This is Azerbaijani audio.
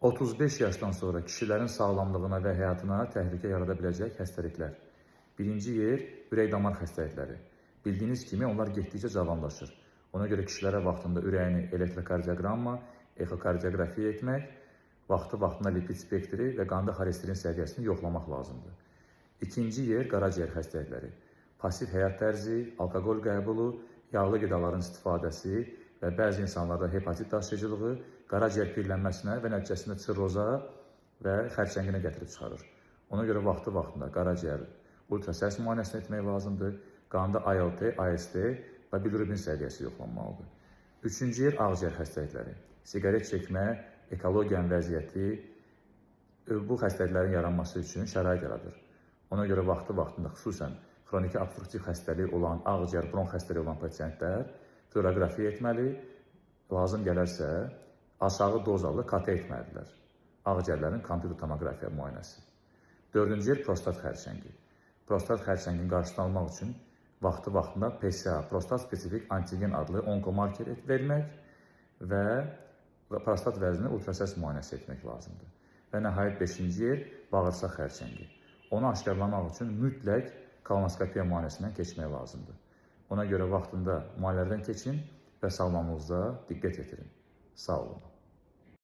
35 yaşdan sonra kişilərin sağlamlığına və həyatına təhlükə yarada biləcək xəstəliklər. Birinci yer ürək-damar xəstəlikləri. Bildiyiniz kimi onlar getdikcə cavanlaşır. Ona görə kişilərə vaxtında ürəyini elektrokardioqramma, ekokardioqrafiya etmək, vaxtı-vaxtında lipid spektri və qanda xolesterin səviyyəsini yoxlamaq lazımdır. İkinci yer qaraciyər xəstəlikləri. Pasiv həyat tərzi, alkoqol qəbulu, yağlı qidaların istifadəsi və bəzi insanlarda hepatit daşıyıcılığı qaraciyər piylənməsinə və nəticəsində sirroza və xərçənginə gətirib çıxarır. Ona görə vaxtı-vaxtında qaraciyər ultrasəs müayinəsini etmək lazımdır. Qanda ALT, AST və bilirubin səviyyəsi yoxlanmalıdır. Üçüncü yer ağciyər xəstəlikləri. Siqaret çəkmə, ekologiyanın vəziyyəti bu xəstəliklərin yaranması üçün şərait yaradır. Ona görə vaxtı-vaxtında xüsusən xroniki obstruktiv xəstəliyi olan, ağciyər, bronx xəstəliyi olan pasientlər floragrafiya etməli, lazım gələrsə aşağı dozalı KT etməlidirlər. Ağciyərlərin kompüter tomoqrafiya müayinəsi. Dördüncü yer prostat xərçəngi. Prostat xərçənginin qarşısını almaq üçün vaxtı-vaxtında PSA, prostat spesifik antigen adlı onkomarker vermək və prostat vəzini ultrasəs müayinəsi etmək lazımdır. Və nəhayət beşinci yer bağırsaq xərçəngi. Onu aşkarlamaq üçün mütləq kolonoskopiya müayinəsindən keçmək lazımdır. Ona görə vaxtında müayinələrdən keçin və sağlamlığınıza diqqət yetirin. Sağ olun.